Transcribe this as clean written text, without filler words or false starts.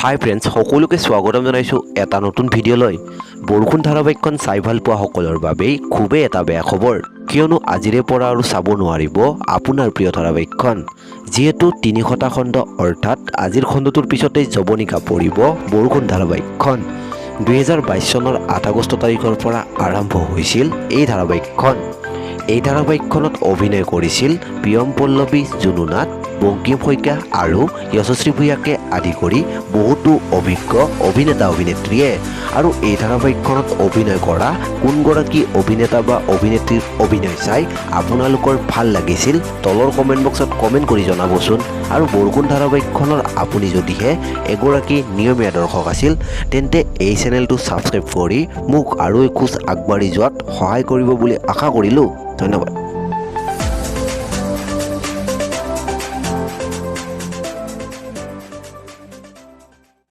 হাই friends, সকলোকে স্বাগতম জনাইছোঁ এটা নতুন ভিডিঅ'লৈ। বৰষুণ ধাৰাবাহিকখন চাই ভাল পোৱাসকলৰ বাবেই খুবেই এটা বেয়া খবৰ, কিয়নো আজিৰে পৰা আৰু চাব নোৱাৰিব আপোনাৰ প্ৰিয় ধাৰাবাহিকখন। যিহেতু 300টা খণ্ড, অৰ্থাৎ আজিৰ খণ্ডটোৰ পিছতেই যৱনিকা পৰিব বৰষুণ ধাৰাবাহিকখন। 2022 চনৰ 8 আগষ্ট তাৰিখৰ পৰা আৰম্ভ হৈছিল এই ধাৰাবাহিকখন। এই ধাৰাবাহিকখনত অভিনয় কৰিছিল প্ৰিয়ম পল্লৱী, জুনুনাথ, বংকিম শইকীয়া আৰু যশস্বী ভূঞাকে আদি কৰি বহুতো অভিজ্ঞ অভিনেতা অভিনেত্ৰীয়ে। আৰু এই ধাৰাবাহিকখনত অভিনয় কৰা কোনগৰাকী অভিনেতা বা অভিনেত্ৰীৰ অভিনয় চাই আপোনালোকৰ ভাল লাগিছিল, তলৰ কমেণ্ট বক্সত কমেণ্ট কৰি জনাবচোন। আৰু বৰষুণ ধাৰাবাহিকখনৰ আপুনি যদিহে এগৰাকী নিয়মীয়া দৰ্শক আছিল, তেন্তে এই চেনেলটো ছাবস্ক্ৰাইব কৰি মোক আৰু এখোজ আগবাঢ়ি যোৱাত সহায় কৰিব বুলি আশা কৰিলোঁ। ধন্যবাদ।